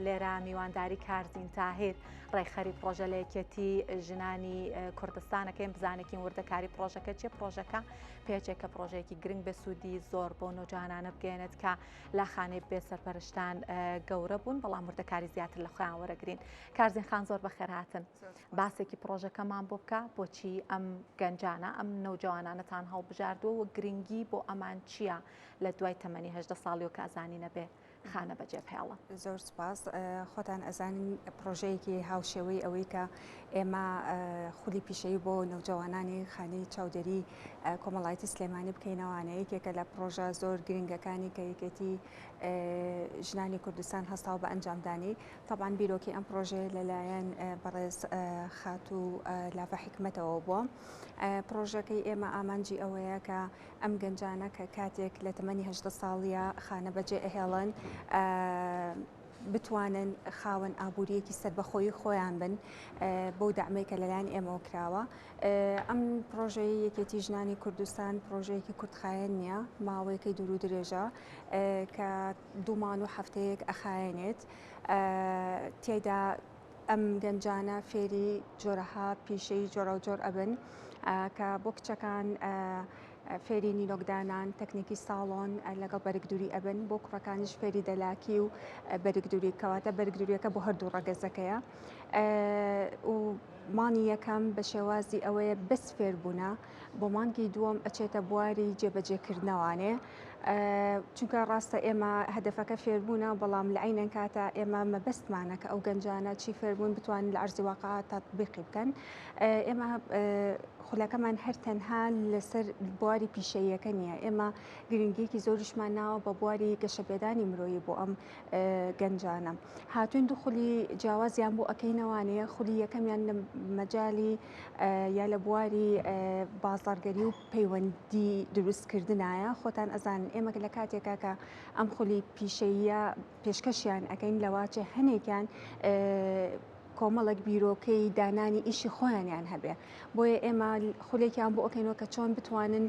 لێرە میوانداری کارزین تاهیر ڕێکخەری پڕۆژە لە یەکێتی ژنانی کوردستانەکەین بزانێکین وردەکاری پڕۆژەکە چیە پڕۆژەکە پێچێک کە پڕۆژەیەکی گرنگ بێ سوودی زۆر بۆ نۆجوانانە بگەێنێت کە لە خانەی بێ سەرپەرشتان گەورە بوون بەڵام وردەکاری زیاتر لە خۆیان وەرەگرین کارزین خان زۆر بەخێرهاتن باسێکی پڕۆژەکەمان بۆ بکە بۆچی ئەم گەنجانە ئەم نەوجەوانانەتان هەڵبژاردووە و گرنگی بۆ ئەمان چییە لە دوای تەمەنی 18 ساڵیەوە کە ئەزانی نەبێ خانە بەجێ بهێڵن. زۆر سوپاس. خۆتان ئەزانن پڕۆژەیەکی هاوشێوەی ئەوەی کە ئێمە خولی پیشەیی بۆ نەوجەوانانی خانەی چاودێری کۆمەڵایەتی سلێمانی بکەینەوانە یەکێکە لە پڕۆژە زۆر گرنگەکانی کە یەکێتی ژنانی کوردستان هەستاوە بە ئەنجامدانی. تەبعەن بیرۆکەی ئەم پڕۆژەیە لەلایەن بەڕێز خاتوو لاڤە حیکمەتەوە بووە. پڕۆژەکەی ئێمە ئامانجی ئەوەیە کە ئەم گەنجانە کە کاتێک لە تەمەنی 18 ساڵیە خانە بەجێ ئەهێڵن بتوانن خاوەن ئابووریەکی سەربەخۆی خۆیان بن بەو دەعمەی کە لەلایەن ئێمەوە کراوە. ئەم پرۆژەی یەکێتی ژنانی کوردستان پرۆژەیەکی کورتخایەن نییە، ماوەیەکەی دوور و درێژە کە دوو مانگ و هەفتەیەک ئەخایەنێت. تیایدا ئەم گەنجانە فێری جۆرەها پیشەی جۆراوجۆر ئەبن کە بۆ کچەکان فێری نینۆکدانان، تەکنیکی ساڵۆن لەگەڵ بەرگدوری ئەبن، بۆ کوڕەکانیش فێری دەلاکی و بەرگدوری، کەواتە بەرگدوریەکە بۆ هەردوو ڕەگەزەکەیە. و مانگی یەکەم بە شێوازی ئەوەیە بەس فێربوونە، بۆ مانگی دووەم ئەچێتە بواری جێبەجێکردنەوانێ. چونکە ڕاستە ئێمە هەدەفەکە فێربوونە، بەڵام لە عەینەن کاتە ئێمە مەبەستمانە کە ئەو گەنجانە چی فێربوون بتوانن لە عەرزی واقع تەتبیقی بکەن. ئێمە خولەکەمان هەر تەنها لەسەر بواری پیشەییەکە نییە، ئێمە گرنگیەکی زۆریشمان ناوە بە بواری گەشەپێدانی مرۆیی بۆ ئەم گەنجانە. هاتوین دوو خولی جیاوازیان بۆ ئەکەینەوانێ، خولی یەکەمیان لە مەجالی یا لە بواری بازاڕگەری و پەیوەندی دروستکردنایە. خۆتان ئەزانن ئێمە لە کاتێکا کە ئەم خولی پیشەییە پێشکەشیان ئەکەین لەواچێ هەنێکیان کۆمەڵێک بیرۆکەی دانانی ئیشی خۆیانیان هەبێ، بۆیە ئێمە خولێکیان بۆ ئەکەینەوە کە چۆن بتوانن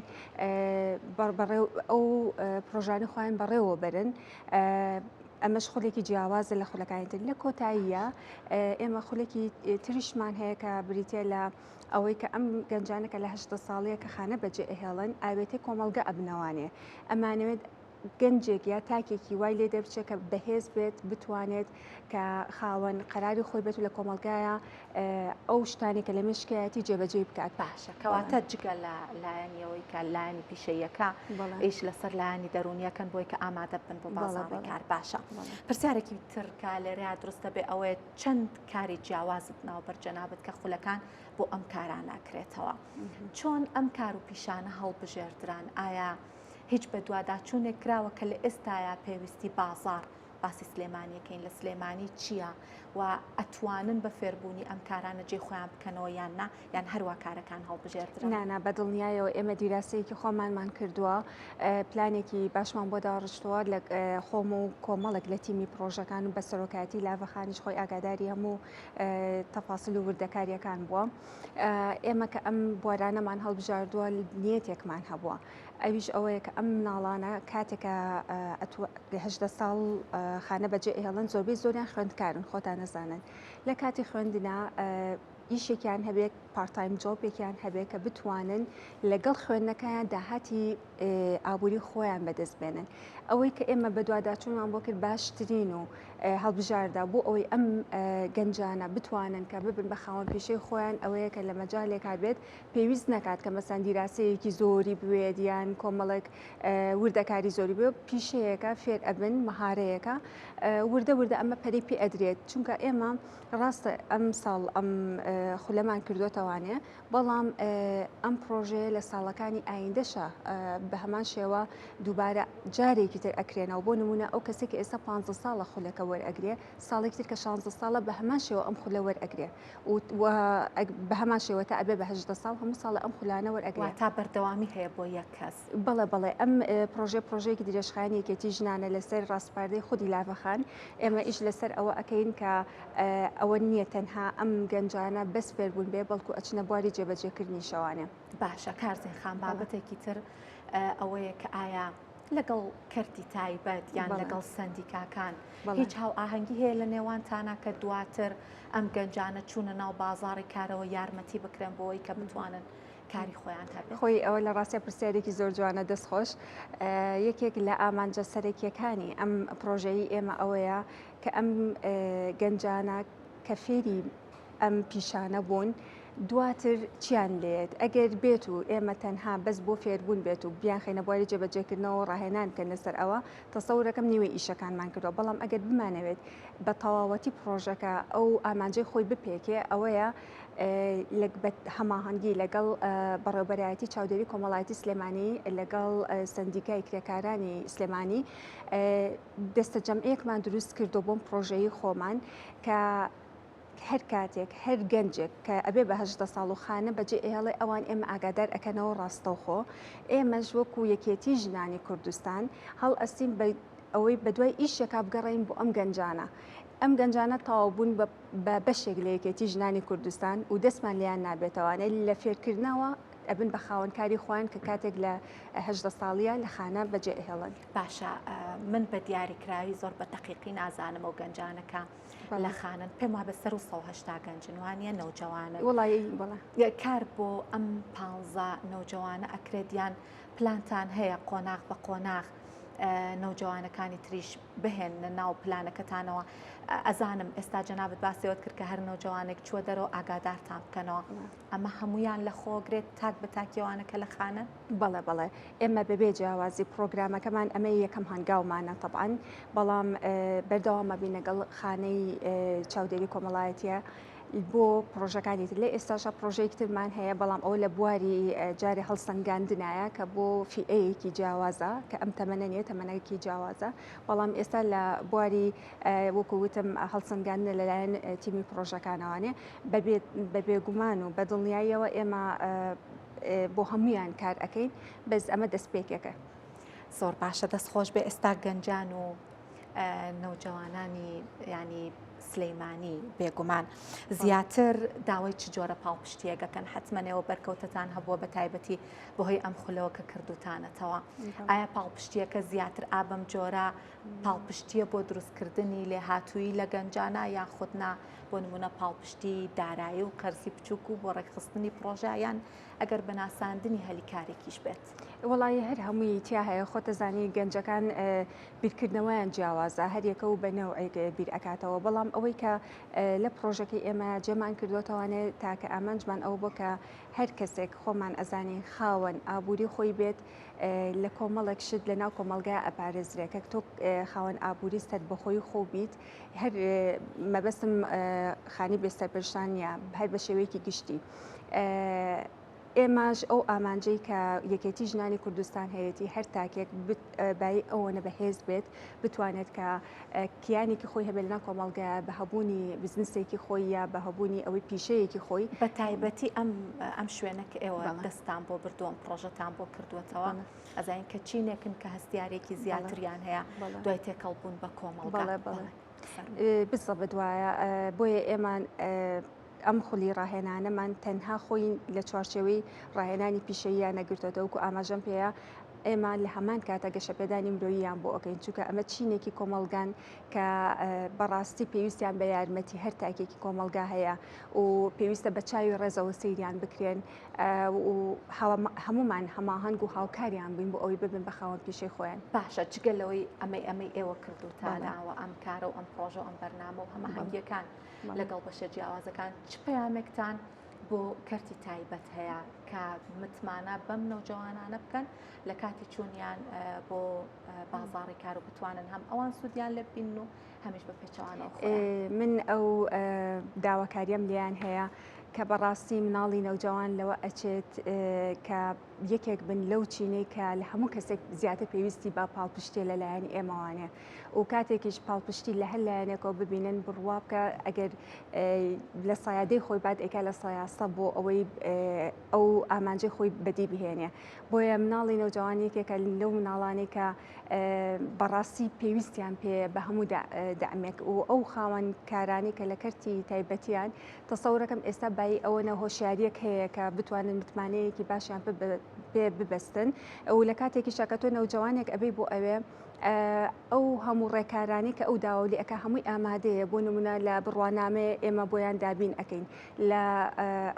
ئەو پرۆژانی خۆیان بەڕێوە بەرن. ئەمەش خولێکی جیاوازە لە خولەکانی تر. لە کۆتاییە ئێمە خولێکی تریشمان هەیە کە بریتە لە ئەوەی کە ئەم گەنجانە کە لە 18 ساڵیە کە خانە بەجێ ئەهێڵن ئاوێتەی کۆمەڵگە ئەبنەوانێ. ئەمانەوێت گەنجێک یا تاکێکی وای لێ دەربچێت کە بەهێز بێت، بتوانێت کە خاوەن قەراری خۆی بێت و لە کۆمەڵگایە ئەو شتانەی کە لە مێشکایەتی جێبەجێی بکات. باشە کەواتە جگە لە لایەنی ئەوەی کە لایەنی پیشەییەکە ئیش لەسەر لایەنی دەروونیەکەن بۆی کە ئامادە بن بۆ بازاڕی کار. باشە پرسیارێکی تر کە لێرەیا دروست دەبێ ئەوەیە چەند کاری جیاوازت ناوبرد جەنابت کە خولەکان بۆ ئەم کارانە کرێتەوە چۆن ئەم کار و پیشانە هەڵبژێردران؟ ئایا هیچ بەدواداچوونێک کراوە کە لە ئێستایا پێویستی بازاڕ باسی سلێمانیەکەین لە سلێمانی چییە و ئەتوانن بە فێربوونی ئەم کارانە جێی خۆیان بکەنەوە یان نا یان هەروا کارەکان هەڵبژێردران؟ نا نا بە دڵنیایەوە ئێمە دیراسەیەکی خۆمانمان کردووە پلانێکی باشمان بۆ داڕشتووە لە خۆم و کۆمەڵێک لە تیمی پڕۆژەکان و بە سەرۆکایەتی لاڤەخانیش خۆی ئاگاداری هەموو تەفاسیل و وردەکارییەکان بووە ئێمە کە ئەم بوارانەمان هەڵبژاردووە نیەتێکمان هەبووە ئەویش ئەوەیە کە ئەم مناڵانە کاتێک کە 18 ساڵ خانە بەجێ ئەهێڵن زۆربەی زۆریان خوێندکارن خۆتان نەزانن لە کاتی خوێندنا ئیشێکیان هەبێت part-time job ێکیان هەبێت کە بتوانن لەگەڵ خوێندنەکەیان داهاتی ئابووری خۆیان بەدەست بێنن ئەوەی کە ئێمە بەدواداچوونمان بۆ کرد باشترین و هەڵبژاردە بۆ ئەوەی ئەم گەنجانە بتوانن کە ببن بە خاوەن پیشەی خۆیان ئەوەیە کە لە مەجالێکا بێت پێویست نەکات کە مەسەن دیراسەیەکی زۆری بوێت یان کۆمەڵێک وردەکاری زۆری بوێت پیشەیەکە فێر ئەبن مەهارەیەکە وردە وردە ئەمە پەرەی پێ ئەدرێت چونکە ئێمە ڕاستە ئەم ساڵ ئەم خولەمان کردوتەوانێ بەڵام ئەم پرۆژەیە لە ساڵەکانی ئایندەشە بە هەمان شێوە دووبارە جارێکی تر ئەکرێنەوە بۆ نمونە ئەو کەسێک کە ئێستا 15 ساڵە خولەکە وەرئەگرێ ساڵێکی تر کە 16 ساڵە بە هەمان شێوە ئەم خولە وەرئەگرێ و بە هەمان شێوە تا ئەبێ بە 18 ساڵ هەموو ساڵە ئەم خولانە وەرئەگرێ. واتا بەردەوامی هەیە بۆ یەک کەس. بەڵێ بەڵێ ئەم پرۆژەیە پرۆژەیەکی درێژخایەنی یەکێتی ژنانە لەسەر ڕاسپاردەی خودی لاڤەخان ئێمە ئیش لەسەر ئەوە ئەکەین کە ئەوە نییە تەنها ئەم گەنجانە بەس فێربوون بێ بەڵکو ئەچنە بواری جێبەجێکردنیشەوانێ. باشە کارزین خان بابەتێکی تر ئەوەیە کە ئایا. لەگەڵ کەرتی تایبەت یان لەگەڵ سەندیکاکان هیچ هاوئاهەنگی هەیە لە نێوانتانا کە دواتر ئەم گەنجانە چوونە ناو بازاڕی کارەوە یارمەتی بکرێن بۆی کە بتوانن کاری خۆیان هەبێت؟ خۆی ئەوە لە ڕاستیا پرسیارێکی زۆر جوانە دەست خۆش. یەکێک لە ئامانجە سەرەکیەکانی ئەم پرۆژەی ئێمە ئەوەیە کە ئەم گەنجانە کە فێری ئەم پیشانە بوون دواتر چیان لێت ئەگەر بێت و ئێمە تەنها بەس بۆ فێربوون بێت و بیانخەینە بواری جێبەجێکردنەوە ڕاهێنان بکەن لەسەر ئەوە تەسەورەکەم نیوەی ئیشەکانمان کردووە بەڵام ئەگەر بمانەوێت بە تەواوەتی پرۆژەکە ئەو ئامانجەی خۆی بپێکێ ئەوەیە هەماهەنگی لەگەڵ بەڕێوبەرایەتی چاودێری کۆمەڵایەتی سلێمانی لەگەڵ سندیکای کرێکارانی سلێمانی دەستە جەمعیەکمان دروست کردو بۆم پرۆژەی خۆمان کە هەر کاتێک هەر گەنجێک کە ئەبێ بە 18 ساڵ و خانە بەجێ ئێڵێ ئەوان ئێمە ئاگادار ئەکەنەوە ڕاستەوخۆ ئێمەش وەکو یەکێتی ژنانی کوردستان هەڵ ئەستین بە ئەوەی بەدوای ئیشێکا بگەڕێین بۆ ئەم گەنجانە ئەم گەنجانە تەواو بوون بە بەشێک لە یەکێتی ژنانی کوردستان و دەستمان لێیان نابێتەوانێ لە فێرکردنەوە ئەبن بە خاوەنکاری خۆیان کە کاتێک لە 18 ساڵیە لە خانە بەجێ ئەهێڵن. باشە من بە دیاریکراوی زۆر بە دەقیقی نازانم ئەو گەنجانە کە لە خانەن پێم وابێ سەر و 180 گەنجن وانە نەوجەوانن وڵی بەڵێ کار بۆ ئەم پانزە نەوجەوانە ئەکرێت یان پلانتان هەیە قۆناغ بە قۆناغ نەوجەوانەکانی تریش بهێننە ناو پلانەکەتانەوە ئەزانم ئێستا جەنابت باسیەوەت کرد کە هەر نەوجەوانێک چووە دەرەوە ئاگادارتان بکەنەوە ئەمە هەمویان لە خۆگرێت تاک بە تاکیەوانە کە لە خانە؟ بەڵێ بەڵێ ئێمە بەبێ جیاوازی پرۆگرامەکەمان ئەمە یەکەم هەنگاومانە تەبعەن بەڵام بەردەوامە بین لەگەڵ خانەی چاودێری کۆمەڵایەتیە بۆ پرۆژەکانی تر لە ئێستاشا پرۆژەیەکی ترمان هەیە بەڵام ئەوە لە بواری جارێ هەڵسەنگاندنایە کە بۆ فیئەیەکی جیاوازە کە ئەم تەمەنە نیە تەمەنێکی جیاوازە بەڵام ئێستا لە بواری وەکو وتم هەڵسەنگاندنە لەلایەن تیمی پرۆژەکانەوانێ بە بێگومان و بە دڵنیاییەوە ئێمە بۆ هەمویان کار ئەەکەین بەس ئەمە دەستپێکێکە. زۆر باشە دەست خۆش بێ ئێستا گەنجان و نەوجەوانانی ینی سلیمانی بێگومان زیاتر داوای چ جۆرە پاڵپشتیەکەکەن حتمما ئێوە بەرکەوتەتان هەبووە بە تایبەتی بەهۆی ئەم خولەوە کە کردوتانەتەوە ئایا پاڵپشتیەکە زیاتر ئابم جۆرە پاڵپشتیە بۆ دروستکردنی لێهاتوویی لە گەنجانە یاخود نا بۆ نمونە پاڵپشتی دارایی و قەرزی بچووک و بۆ ڕێکخستنی پرۆژە یان ئەگەر بە ناساندنی هەلی کارێکیش بێت. وەڵایی هەر هەمووی تیا هەیە خۆتەزانی گەنجەکان بیرکردنەوەیان جیاوازە هەریەکە و بە نەوعێک بیر ئەکاتەوە بەڵام ئەوەی کە لە پرۆژەکەی ئێمە جێمان کردوەتەوانێ تاکە ئامانجمان ئەوە بۆ کە هەر کەسێک خۆمان ئەزانین خاوەن ئابووری خۆی بێت لە کۆمەڵێک شت لە ناو کۆمەڵگا ئەپارێزرێ کە تۆ خاوەن ئابووری سەربەخۆی خۆ بیت هەر مەبەستم خانی بێ سەرپەرشتان نییە هەر بە شێوەیەکی گشتی. ئێمەش ئەو ئامانجەی کە یەکێتی ژنانی کوردستان هەیەی هەر تاکێک بای ئەوەنە بەهێز بێت بتوانێت کە کیانێکی خۆی هەبێت لەناو کۆمەڵگە بە هەبوونی بزنسێکی خۆی یا بە هەبوونی ئەوەی پیشەیەکی خۆی بە تایبەتی ئەم ئەم شوێنە کە ئێوە دەستان بۆ بردووە پرۆژەتان بۆ کردووەتەوە ئەزانین کە چینێکن کە هەستیارێکی زیاتریان هەیە دوای تێکەڵ بوون بە کۆمەڵگا. بزەبت وایە بۆیە ئێمە ئەم خولی ڕاهێنانەمان تەنها خۆی لە چوارچێوەی ڕاهێنانی پیشەییان نەگرتۆتەوە وەکو ئاماژەم پێیە ئێمە لە هەمان کاتە گەشەپێدانی مرۆییان بۆ ئەکەین چونکە ئەمە چینێکی کۆمەڵگان کە بەڕاستی پێویستیان بە یارمەتی هەر تاکێکی کۆمەڵگا هەیە و پێویستە بە چاوی ڕێزەوە سەیریان بکرێن و هەمومان هەماهەنگ و هاوکاریان بین بۆ ئەوەی ببن بە خاوەن پیشەی خۆیان. باشە جگە لەوەی ئەمەی ئەمەی ئێوە کردوتانە و ئەم کارە و ئەم پرۆژە و ئەم بەرنامە و هەماهەنگیەکان لەگەڵ بەشە جیاوازەکان چ پەیامێکتان بۆ کەرتی تایبەت هەیە کە متمانە بەم نەوجەوانانە بکەن لە کاتی چوونیان بۆ بازاڕی کار و بتوانن هەم ئەوان سوودیان لێ ببینن و هەمیش بە پێچەوانەوە خۆیان. من ئەو داواکاریەم لێیان هەیە کە بەڕاستی مناڵی نەوجەوان لەوە ئەچێت کە یەکێک بن لەو چینەی کە لە هەموو کەسێک زیاتر پێویستی بە پاڵپشتیە لە لایەنی ئێمەوانێ و کاتێکیش پاڵپشتی لە هەر لایەنێکەوە ببینن بڕوا بکە ئەگەر لە سایادەی خۆی بات ئەیکا لە سایاسە بۆ ئەوەی ئەو ئامانجەی خۆی بەدی بهێنێ بۆیە مناڵی نەوجەوان یەکێکە لەو مناڵانەی کە بەڕاستی پێویستیان پێ بە هەموو دەعمێک و ئەو خاوەن کارانی کە لە کەرتی تایبەتیان تەسەورەکەم ئێستا بایی ئەوەنە هۆشیاریەک هەیە کە بتوانن متمانەیەکی باشیان پێ پێ ببەستن و لە کاتێکیشا کە تۆ نەوجەوانێک ئەبەی بۆ ئەوێ ئەو هەموو ڕێکارانەی کە ئەو داوا لێ ئەکا هەمووی ئامادەیە بۆ نمونە لە بڕوانامەیە ئێمە بۆیان دابین ئەکەین لە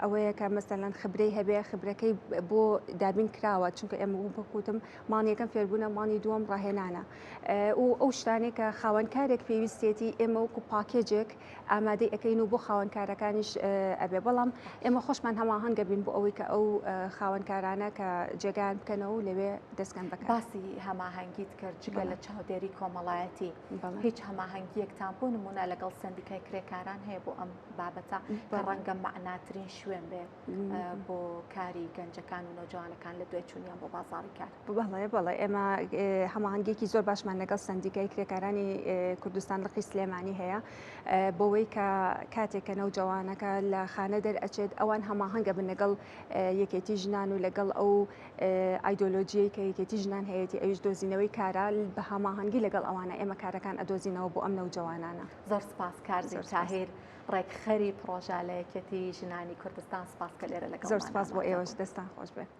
ئەوەیە کە مەسەلەن خبرەی هەبێ خبرەکەی بۆ دابین کراوە چونکە ئێمە وەکوتم مانگی یەکەم فێربوونە مانگی دووەم ڕاهێنانە و ئەو شتانەی کە خاوەنکارێک پێویستێتی ئێمە وەکو پاکێجێک ئامادەی ئەەکەین و بۆ خاوەنکارەکانیش ئەبێ بەڵام ئێمە خۆشمان هەماهەنگە بین بۆ ئەوەی کە ئەو خاوەنکارانە کە جێگایان بکەنەوە و لەوێ دەستکەن بەکار. باسی هەماهەنگیت کرد جگە لە چاودێری کۆمەڵایەتی هیچ هەماهەنگیەکتان بۆ نمونە لەگەڵ سەندیکای کرێکاران هەیە بۆ ئەم بابەتە کە ڕەنگە مەعناترین شوێن بێ بۆ کاری گەنجەکان و نەوجەوانەکان لە دوای چوونیان بۆ بازاڕی کار. بەڵێ بەڵێ ئێمە هەماهەنگیەکی زۆر باشمان لەگەڵ سەندیکای کرێکارانی کوردستان لقی سلێمانی هەیە بۆوەی کە کاتێک کە نەوجەوانەکە لە خانە دەرئەچێت ئەوان هەماهەنگە بن لەگەڵ یەکێتی ژنان و لەگەڵ ئەو ئایدۆلۆژیەی کە یەکێتی ژنان هەیەی ئەویش دۆزینەوەی کارە بە هەماهەنگی لەگەڵ ئەوانە ئێمە کارەکان ئەدۆزینەوە بۆ ئەم نەوجەوانانە. زۆر سپاس کارزین تاهیر ڕێکخەری پڕۆژە لە یەکێتی ژنانی کوردستان سپاس کە لێرە لەگەڵمان زۆر سپاس بۆ ئێوەش دەستان خۆش بێ.